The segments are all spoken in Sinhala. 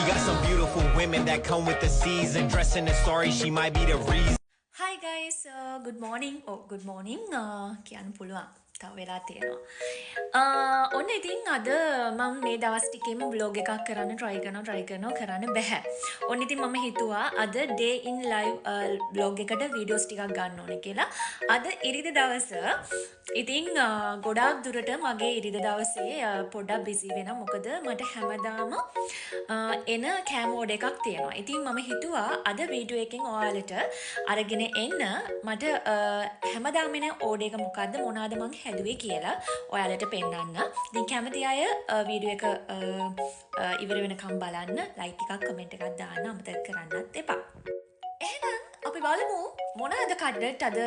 got some beautiful women that come with the season. Dressing in sorry, she might be the reason. Hi guys, good morning. Oh, good morning කියන්න පුළුවන්. තව වෙලා තියෙනවා. ඔන්න ඉතින් අද මම මේ දවස් ටිකේම ව්ලොග් එකක් කරන්න try කරනවා, try කරනවා, කරන්න බැහැ. ඔන්න ඉතින් මම හිතුවා අද day in live vlog එකට වීඩියෝස් ටිකක් ගන්න ඕනේ කියලා. අද ඉරිදා දවස. ඉතින් ගොඩාක් දුරට මගේ ඉරිදා දවසේ පොඩ්ඩක් බිසි වෙනවා. මොකද මට හැමදාම එන කෑම ඕඩර් එකක් තියෙනවා. ඉතින් මම හිතුවා අද වීඩියෝ එකෙන් ඔයාලට අරගෙන එන්න මට හැමදාම එන ඕඩර් එක මොකද්ද, මොනවාද මං හැදුවේ කියලා ඔයාලට පෙන්වන්න. ඉතින් කැමති අය වීඩියෝ එක ඉවර වෙනකම් බලන්න, ලයික් එකක් කමෙන්ට් එකක් දාන්න අමතක කරන්නත් එපා. එහෙනම් අපි බලමු මොනවාද කඩලට් අද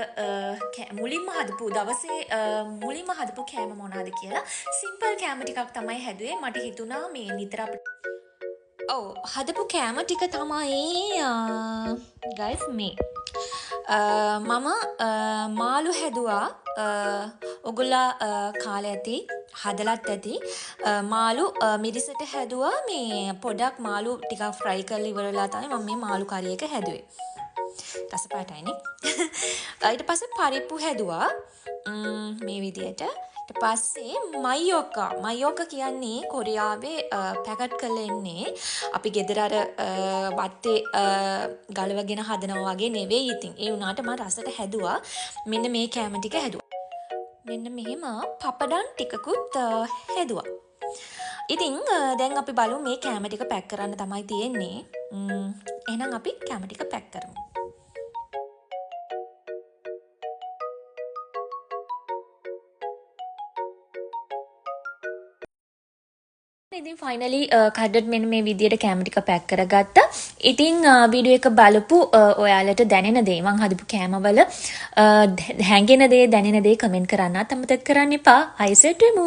මුලින්ම හදපු දවසේ මුලින්ම හදපු කෑම මොනවාද කියලා. සිම්පල් කෑම ටිකක් තමයි හැදුවේ. මට හිතුණා මේ නිතර අපිට ඔව් හදපු කෑම ටික තමයි ගයිස් මේ. මම මාළු හැදුවා. ඔගොල්ලෝ කාලා ඇති, හදලත් ඇති. මාළු මිරිසට හැදුවා. මේ පොඩක් මාළු ටිකක් ෆ්‍රයි කරලා ඉවර වෙලා තමයි මම මේ මාළු කරි එක හැදුවේ. රස පාටයිනේ. ඊට පස්සේ පරිප්පු හැදුවා මේ විදියට. ඊට පස්සේ මයියොක්කා. මයියොක්කා කියන්නේ කොරියාවේ පැකට් කරලා එන්නේ. අපි ගෙදර අර වත්තේ ගලවගෙන හදනවා වගේ නෙවෙයි ඉතින්. ඒ වුණාට මම රසට හැදුවා. මෙන්න මේ කෑම ටික හැදුවා. මෙන්න මෙහෙම පපඩම් ටිකකුත් හැදුවා. ඉතින් දැන් අපි බලමු මේ කෑම ටික පැක් කරන්න තමයි තියෙන්නේ. එහෙනම් අපි කෑම ටික පැක් කරමු. ඉතින් ෆයිනලි කඩට මෙන්න මේ විදියට කෑම ටික පැක් කරගත්තා. ඉතින් වීඩියෝ එක බලපු ඔයාලට දැනෙන දේ, මං හදපු කෑමවල හැංගෙන දේ, දැනෙන දේ කමෙන්ට් කරන්නත් අමතක කරන්න එපා. ආයෙ සෙට් වෙමු.